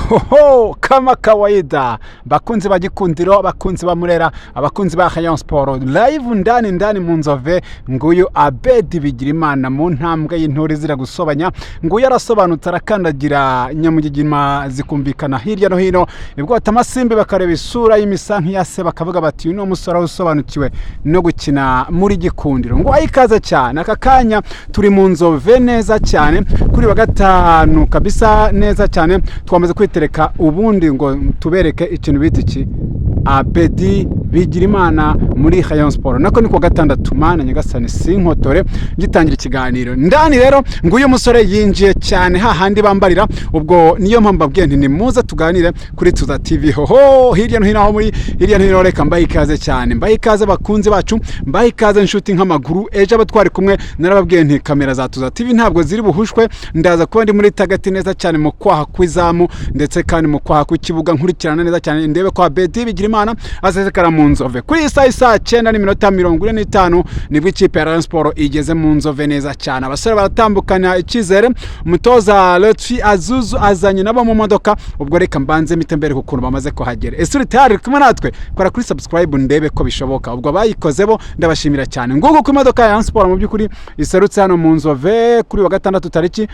Hoho, kama kawaida, bakunzi ba Gikundiro, abakunzi ba Murera, abakunzi ba Rayon Sport, live ndani ndani mu Nzove. Nguyu Abedi Bigirimana mu ntambwe y'intore zira gusobanya. Nguyu arasobanutse, arakandagira nyamugigima zikumvikana hirya no hino. Ibwota amasimbi bakareba isura y'imisa nk'iya se, bakavuga bati: "Uyu ni umusore usobanukiwe no gukina muri Gikundiro." Ngo ikaze cyane, aka kanya turi mu Nzove neza cyane kuri wa gatanu kabisa, neza cyane. Twamaze kwitereka ubundi ngo tubereke ikintu bita iki, Abedi Bigirimana muri Rayon Sport. Nako ni kuwa gatandatu, mana nyagasani, sinkotore gitangira ikiganiro ndani. Rero nguyu musore yinjiye cyane hahandi bambarira. Ubwo niyo mpamvu mbabwiye nti nimuze tuganire kuri Tuza TV. Hoho, hirya no hino, aho muri hirya no hino, reka mbahe ikaze cyane, mbahe ikaze bakunzi bacu, mbahe ikaze inshuti nk'amaguru. Ejo abo twari kumwe narababwiye nti kamera za Tuza TV ntabwo ziri buhushwe, ndaza kuba ndi muri tagati neza cyane mu kwaha kw'izamu, ndetse kandi mu kwaha kw'ikibuga, nkurikirana neza cyane ndebe ko Abedi Bigirimana asesekara mu Nzove. Kuri iyi saha, isaa 9:45, nibwo ikipe ya Rayon Sport igeze mu Nzove neza cyane. Abasore baratambukana icyizere, umutoza Lotfi Azuzu azanye nabo mu modoka. Ubwo reka mbanze mpite mbere ukuntu bamaze kuhagera. Ese uri tayari kumwe natwe? Kora kuri subscribe ndebe ko bishoboka. Ubwo abayikoze bo ndabashimira cyane. Nguko uko imodoka ya Rayon Sport mu by'ukuri iserutse hano mu Nzove kuri wa gatandatu, tariki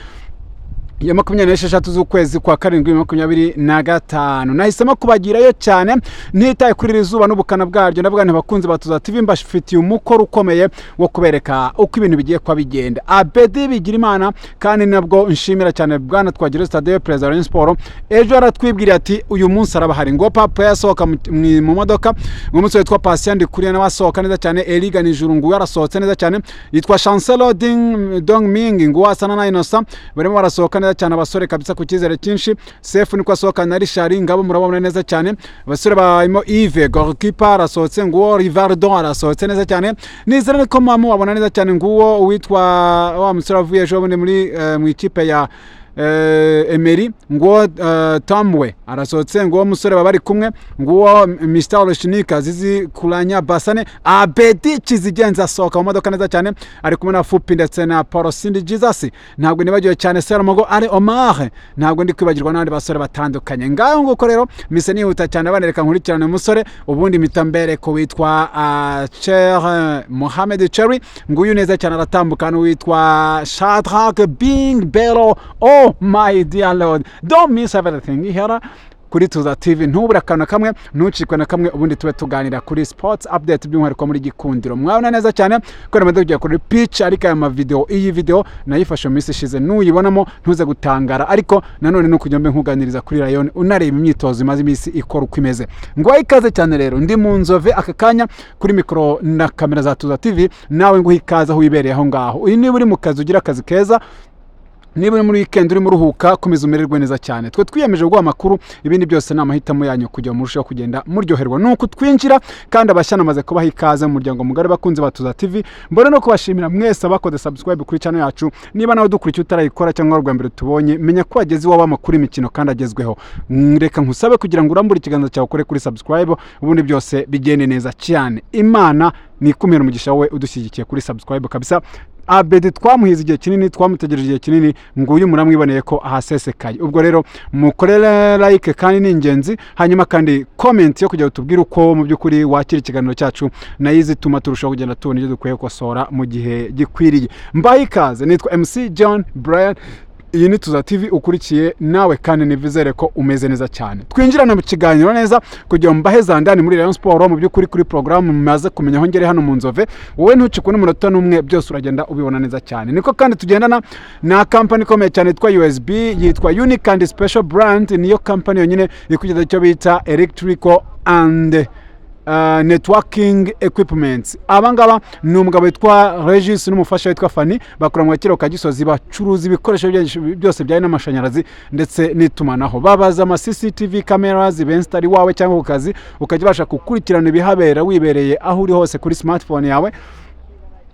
ya 26 z'ukwezi kwa karindwi 2025. Nahisemo kubagirayo cyane ntitaye kuri iri zuba n'ubukana bwaryo. Ndavuga nti: "Bakunzi ba Tuza TV, mbafitiye umukoro ukomeye wo kubereka uko ibintu bigiye kuba bigenda." Abedi Bigirimana kandi nabwo nshimira cyane bwana Twagira Stade, perezida wa Rayon Sport. Ejo aratwibwira ati uyu munsi araba hari ngo papa yasohoka mu modoka, ngo umusore witwa Patient Ndikuriye nawe asohoka neza cyane. Eliga Nijuru nguyu arasohotse neza cyane. Yitwa Chancelo Ding Dong Ming, nguwo asana na Innocent, barimo barasohoka neza cyane abasore kabisa ku cyizere cyinshi. Sefu niko asohoka na Richard, ngabo murabona neza cyane abasore barimo. Yves goalkeeper arasohotse, nguwo Rivardo arasohotse neza cyane. Nizere ko mamu wabona neza cyane. Nguwo uwitwa wa musore avuye ejo bundi muri mu ikipe ya Emery, nguwo Tamwe arasohotse, nguwo musore baba bari kumwe, nguwo Mr Reshinika Zizi Kuranya Basane. Abedi Kizigenza asohoka mu modoka neza cyane, ari kumwe na Fupi ndetse na Paul Sindi Jesus. Ntabwo nibagiwe cyane Seramogo ari Omar, ntabwo ndi kwibagirwa n'abandi basore batandukanye. Ngaho nguko rero mise nihuta cyane, banereka nkurikirane umusore, ubundi mpita mbere ko witwa Cher Mohamed Cherry. Nguyu neza cyane aratambuka n'uwitwa Shadrack Bing Bello. Oh my dear Lord, don't miss everything here kuri Tuza TV. Ntubure akantu na kamwe, ntucikwe na kamwe, ubundi tube tuganira kuri sports update, by'umwihariko muri Gikundiro. Mwabona neza cyane ko namaze kujya kuri pitch, ariko aya mavideo, iyi video nayifashe mu minsi ishize, nuyibonamo ntuze gutangara. Ariko nanone ni ukujya mbe nkuganiriza kuri Rayon, unareba imyitozo imaze iminsi ikora uko imeze. Ngo ikaze cyane rero, ndi mu Nzove aka kanya kuri mikoro na kamera za Tuza TV. Nawe nguha ikaze aho wibereye aho ngaho. Uyu niba uri mu kazi, ugira akazi keza. Niba uri muri weekend urimo uruhuka, komeza umererwe neza cyane. Twe twiyemeje guha amakuru, ibindi byose ni amahitamo yanyu kugira ngo murusheho kugenda muryoherwa nuko twinjira. Kandi abashya namaze kubaha ikaze mu muryango mugari, bakunze ba Tuza TV. Mbone no kubashimira mwese abakoze subscribe kuri channel yacu. Niba nawe dukurikiye utarayikora cyangwa ari ubwa mbere tubonye, menya ko wageze iwawe amakuru y'imikino kandi agezweho. Reka nkusabe kugira ngo urambure ikiganza cyawe ukore kuri subscribe, ubundi byose bigende neza cyane. Imana nikumira umugisha wowe udushyigikiye kuri subscribe kabisa. Abedi twamuhize igihe kinini, twamutegereje igihe kinini, nguyu muramwiboneye ko ahasesekaye. Ubwo rero mukorere like kandi ni ingenzi, hanyuma kandi comment yo kugira ngo tubwire uko mu by'ukuri wakira ikiganiro cyacu, nayo izituma turushaho kugenda tubona ibyo dukwiye gukosora mu gihe gikwiriye. Mbaye ikaze, nitwa MC John Brian, iyi ni Tuza TV ukurikiye nawe, kandi nivizere ko umeze neza cyane. Twinjirane mu kiganiro neza kugira ngo mbahe za ndani muri Rayon Sport mu by'ukuri kuri porogaramu mumaze kumenya aho ngere hano mu Nzove. Wowe ntucikwe n'umunota n'umwe, byose uragenda ubibona neza cyane. Niko kandi tugendana na kampani ikomeye cyane yitwa USB, yitwa Unique and Special Brand. Niyo kampani yonyine ikugeza icyo bita electrical and networking equipment. Aba ngaba ni umugabo witwa Regis n'umufasha witwa Fanny, bakora mu gakiro ka Gisozi, bacuruza ibikoresho byose bijyanye n'amashanyarazi ndetse n'itumanaho. Babaza ama CCTV cameras benstari wawe cyangwa ku kazi, ukajya ubasha gukurikirana ibihabera wibereye aho uri hose kuri smartphone yawe.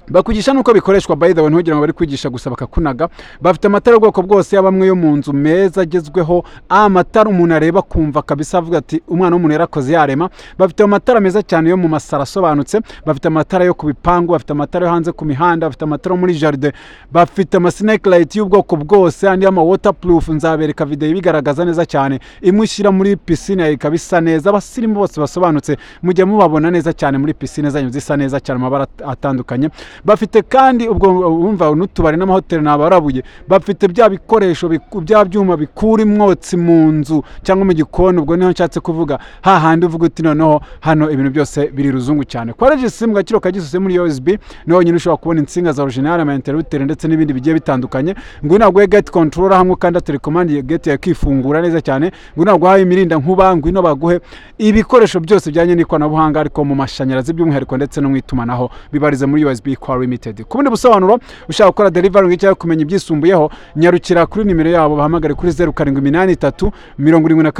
Bakwigisha nuko bikoreshwa. By the way, ntugire ngo bari kwigisha gusa bakakunaga. Bafite amatara y'ubwoko bwose, yaba amwe yo mu nzu meza agezweho, amatara umuntu areba akumva kabisa, avuga ati: "Umwana w'umuntu yarakoze yarema." Bafite amatara meza cyane yo mu masaro asobanutse, bafite amatara yo ku bipangu, bafite amatara yo hanze ku mihanda, bafite amatara yo muri jardin, bafite ama snake light y'ubwoko bwose, andi y'ama waterproof. Nzabereka video ibigaragaza neza cyane, imwe ushyira muri piscine yawe ikaba isa neza. Abasirimu bose basobanutse mujya mubabona neza cyane muri piscine zanyu zisa neza cyane, amabara atandukanye. Bafite kandi ubwo wumva n'utubari n'amahoteli nabarabuye. Bafite bya bikoresho bya byuma bikura imwotsi mu nzu cyangwa mu gikoni. Ubwo niho nshatse kuvuga hahandi uvuga uti: "Noneho hano ibintu byose biri ruzungu cyane." Kwa Regis mu gaciro ka Gisozi muri USB niho honyine ushobora kubona insinga za original, ama interrupteur ndetse n'ibindi bigiye bitandukanye. Ngo naguhe gate controller, hamwe ukanda telecommande gate yakifungura neza cyane. Ngo naguhaye imirinda nkuba, ngwino baguhe ibikoresho byose bijyanye n'ikoranabuhanga, ariko mu mashanyarazi by'umwihariko ndetse no mu itumanaho. Bibarize muri USB kwa Limited. Ku bundi busobanuro, ushaka gukora delivery cyangwa kumenya ibyisumbuyeho, nyarukira kuri nimero yabo, bahamagare kuri 0783 72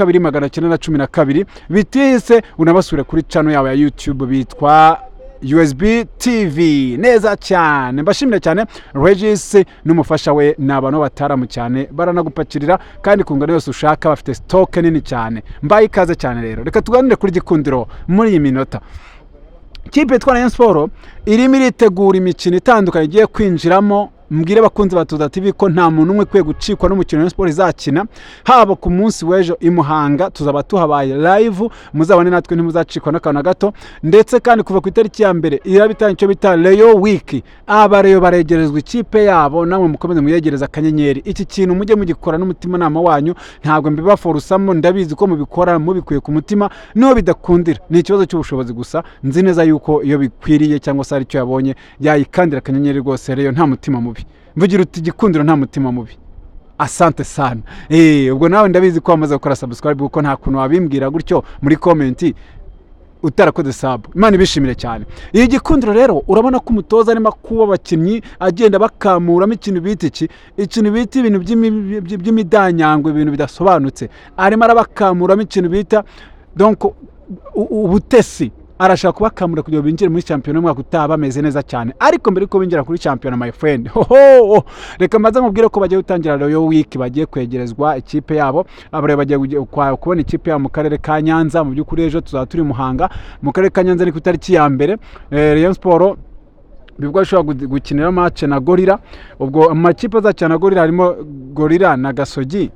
912. Bitihise unabasure kuri channel yabo ya YouTube bitwa USB TV. Neza cyane, mbashimire cyane. Regis n'umufasha we ni abantu bataramu cyane, baranagupakirira kandi ku ngano yose ushaka, bafite stock nini cyane. Mbaye ikaze cyane rero, reka tuganire kuri Gikundiro muri iyi minota. Ikipe yitwa Rayon Sport irimo iritegura imikino itandukanye igiye kwinjiramo. Mbwire abakunzi ba Tuza TV ko nta muntu umwe ukwiye gucikwa n'umukino Rayon Sport izakina, haba ku munsi w'ejo i Muhanga, tuzaba tuhabaye live, muzabane natwe, ntimuzacikwa n'akantu na gato. Ndetse kandi kuva ku itariki ya 1 iraba itanga icyo bita Rayon Week. Aba Rayon baregerezwa ikipe yabo, namwe mukomeze muyegereza akanyenyeri. Iki kintu mujye mugikora n'umutimanama wanyu, ntabwo mbibaforusamo. Ndabizi ko mubikora mubikuye ku mutima. Niho bidakundira ni ikibazo cy'ubushobozi gusa. Nzi neza yuko iyo bikwiriye cyangwa se hari icyo yabonye yayikandira akanyenyeri rwose. Rayon nta mutima mubi, mvugira uti: "Gikundiro nta mutima mubi." Asante sana. Ubwo nawe ndabizi ko wamaze gukora subscribe, kuko nta kuntu wabimbwira gutyo muri comment utarakoze sub. Imana ibishimire cyane. Iyi Gikundiro rero, urabona ko umutoza arimo kuba abakinnyi agenda bakamuramo ikintu bita iki, ikintu bita ibintu by'imidanyango, ibintu bidasobanutse. Arimo arabakamuramo ikintu bita donc ubutesi. Arashaka kubakamura kugira ngo binjire muri shampiyona y'umwaka utaha bameze neza cyane. Ariko mbere yuko binjira kuri shampiyona, my friend, hoho, reka mbaze mubwire ko bagiye gutangira Rayon Week, bagiye kwegerezwa ikipe yabo. Abareba bagiye kubona ikipe yabo mu karere ka Nyanza. Mu by'ukuri ejo tuzaba turi Muhanga mu karere ka Nyanza, ni ku itariki ya 1. Rayon Sport bibwo ishobora gukinira match na Gorilla. Ubwo amakipe azakina na Gorilla harimo Gorilla na Gasogi,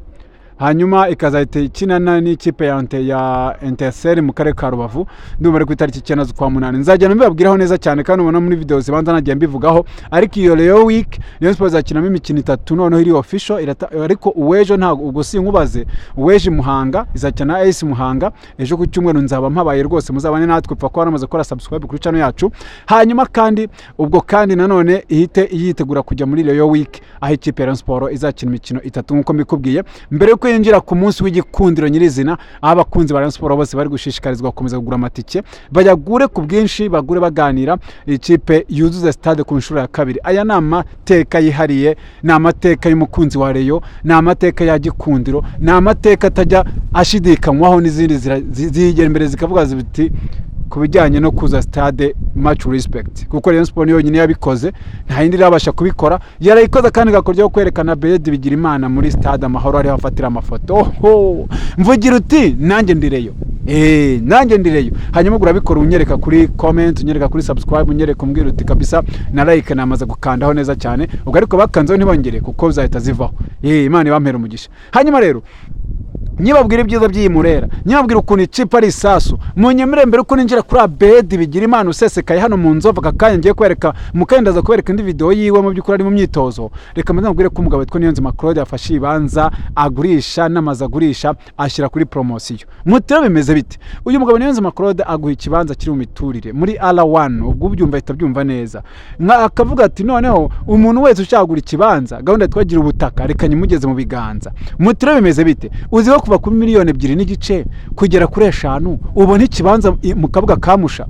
hanyuma ikazahita ikina n'ikipe ya Etincelles mu karere ka Rubavu. Ndumva ari ku itariki 9 z'ukwa munani. Nzagenda mbibabwiraho neza cyane, kandi ubona muri video zibanza nagiye mbivugaho. Ariko iyo Rayon Week, Rayon Sports izakinamo imikino itatu noneho iri official ariko uw'ejo ntabwo, ubwo sinkubaze. Uw'ejo i Muhanga izakina na AS Muhanga. Ejo ku cyumweru nzaba mpabaye rwose, muzabane natwe, upfa kuba waramaze gukora subscribe kuri channel yacu. Hanyuma kandi ubwo kandi nanone ihite yitegura kujya muri Rayon Week, aho ikipe ya Rayon Sport izakina imikino itatu nk'uko mbikubwiye, mbere yuko yinjira ku munsi w'Igikundiro nyirizina, aho abakunzi ba Rayon Sport bose bari gushishikarizwa gukomeza kugura amatike, bayagure ku bwinshi, bagure baganira, ikipe yuzuze stade ku nshuro ya kabiri. Aya ni amateka yihariye, ni amateka y'umukunzi wa Rayon, ni amateka ya Gikundiro, ni amateka atajya ashidikanywaho n'izindi zigera imbere zikavuga ziti: "Ku bijyanye no kuza stade, much respect," kuko Rayon Sport ni yonyine yabikoze, nta yindi irabasha kubikora. Yarayikoze kandi igakoryo kwerekana Bedi Bigirimana muri Stade Amahoro ariho afatira amafoto. Oho, mvugira uti: "Nanjye ndi Rayon." Nanjye ndi Rayon. Hanyuma ubwo urabikora unyereka kuri comment, unyereka kuri subscribe, unyereka umbwira uti: "Kabisa na like namaze gukandaho neza cyane." Ubwo ariko bakanzeho ntibongere, kuko zahita zivaho. Imana ibampera umugisha. Hanyuma rero nyibabwira ibyiza by'iyi Murera, nyibabwira ukuntu ikipe ari isasu, munyemere mbere uko ninjira kuri Abedi bigira Imana usesekaye hano mu Nzovu aka kanya ngiye kwereka mu kanya, ndaza kubereka indi video yiwe mu by'ukuri ari mu myitozo. Reka mbanze mubwire ko umugabo witwa Niyonzima Claude yafashe ibibanza agurisha n'amazu agurisha ashyira kuri poromosiyo. Mutero bimeze bite? Uyu mugabo Niyonzima Claude aguha ikibanza kiri mu miturire muri R1, ubwo ubyumva ahita abyumva neza, nka akavuga ati: "Noneho umuntu wese ushaka kugura ikibanza, gahunda twagira ubutaka, reka nyimugeze mu biganza." Mutero bimeze bite? Uzi ko kuva kuri miliyoni 2.5 kugera kuri 5 ubona ikibanza mu Kabuga ka Musha,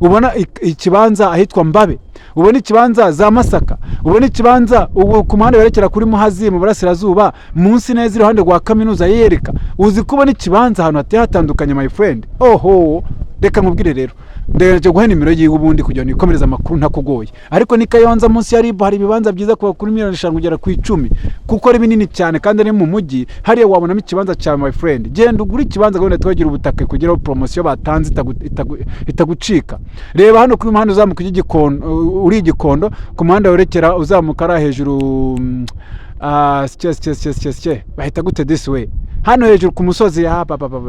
ubona ikibanza ahitwa Mbabe, ubona ikibanza za Masaka, ubona ikibanza ubu ku muhanda werekera kuri Muhazi mu burasirazuba, munsi neza iruhande rwa kaminuza yereka. Uzi ko ubona ikibanza ahantu hateye hatandukanye, my friend? Oho. Reka nkubwire rero, ndaje guha nimero yiwe ubundi kugira ngo nikomereze amakuru ntakugoye. Ariko ni Kayonza, munsi ya RIB, hari ibibanza byiza kuva kuri miliyoni 5 kugera ku 10, kuko ari binini cyane kandi ari mu mujyi. Hariya wabonamo ikibanza cyawe, my friend. Genda ugure ikibanza, gahunda twagira ubutaka kugeraho, poromosiyo batanze itagucika. Reba hano kuri muhanda uzamuka ujya Igikondo, uri Igikondo ku muhanda werekera uzamuka ari hejuru, sike sike sike sike sike, bahita gute this way? Hano hejuru ku musozi,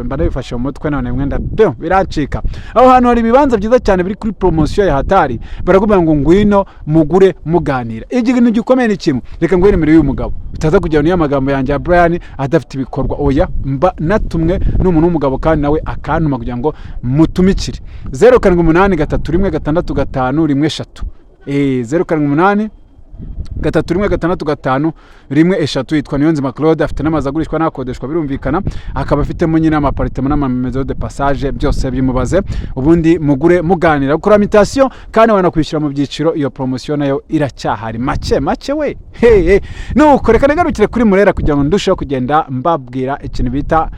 mba nabifashe mu mutwe none mwenda pe birancika. Aho hantu hari ibibanza byiza cyane biri kuri poromosiyo ya hatari. Barakubwira ngo ngwino mugure muganira. Ikintu gikomeye ni kimwe, reka nguhe nimero y'uyu mugabo, utaza kugira ngo niyo amagambo yanjye ya Brian adafite ibikorwa. Oya, mba natumwe n'umuntu w'umugabo kandi nawe akantuma kugira ngo mutumikire. 0783165133, 0783165133. Yitwa Niyonzima Claude, afite n'amazu agurishwa n'akodeshwa birumvikana, akaba afitemo nyine ama appartement n'ama maison de passage, byose bimubaze, ubundi mugure muganira. Gukora mutation kandi wanakwishyura mu byiciro. Iyo poromosiyo nayo iracyahari, make make we hey. Nuko reka ngarukire kuri Murera kugira ngo ndusheho kugenda mbabwira ikintu bita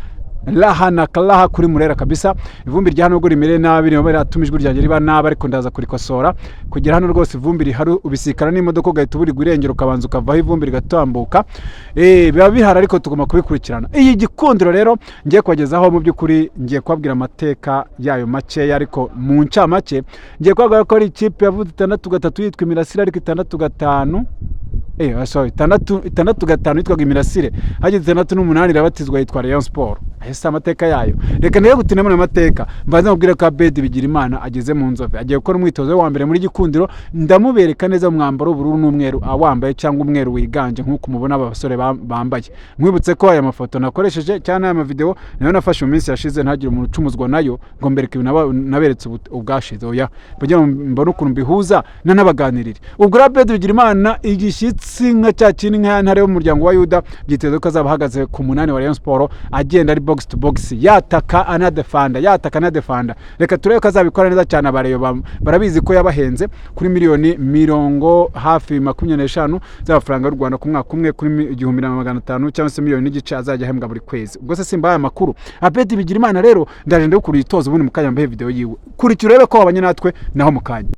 raha na karaha kuri Murera kabisa. Ivumbi rya hano ubwo rimereye nabi, niba riratuma ijwi ryanjye riba nabi, ariko ndaza kurikosora. Kugera hano rwose ivumbi rihari, ubisikana n'imodoka ugahita uburirwa irengero, ukabanza ukavaho ivumbi rigatambuka. Biba bihari ariko tugomba kubikurikirana. Iyi Gikundiro rero ngiye kubagezaho, mu by'ukuri ngiye kubabwira amateka yayo makeya, ariko mu ncamake ngiye kubabwira ko ari ikipe yavuze 63 yitwa Imirasire, ariko 65, sorry, itandatu itandatu gatanu yitwaga Imirasire, hageze 68 irabatizwa yitwa Rayon Sport. Ayo si amateka yayo. Reka ndebe gutinda muri amateka, mbanze mubwire ko Abedi Bigirimana ageze mu Nzove, agiye gukora umwitozo we wa mbere muri Gikundiro. Ndamubereka neza mu mwambaro w'ubururu n'umweru awambaye, cyangwa umweru wiganje nk'uko mubona aba basore bambaye. Nkwibutse ko aya mafoto nakoresheje cyangwa aya mavideo nayo nafashe mu minsi yashize, ntagire umuntu ucumuzwa nayo ngo mbereke ibintu naberetse ubwashize. Oya, kugira ngo mbone ukuntu mbihuza nanabaganirire. Ubwo rero Abedi Bigirimana, igishyitsi nka cya kindi, nka ya ntare y'umuryango wa Yuda, byitezwe ko azaba ahagaze ku 8 wa Rayon Sport, agenda ari box to box, yataka anadefanda, yataka anadefanda. Reka turebe ko azabikora neza cyane. Abareyo barabizi ko yabahenze kuri miliyoni mirongo hafi 25 z'amafaranga y'u Rwanda ku mwaka umwe, kuri 1,500 cyangwa se miliyoni n'igice azajya ahembwa buri kwezi. Ubwo se simbaye amakuru? Abedi Bigirimana rero ndaje ndagukura itoza, ubundi mukanya mbahe video yiwe. Kurikira urebe ko wabanye natwe naho mu kanya.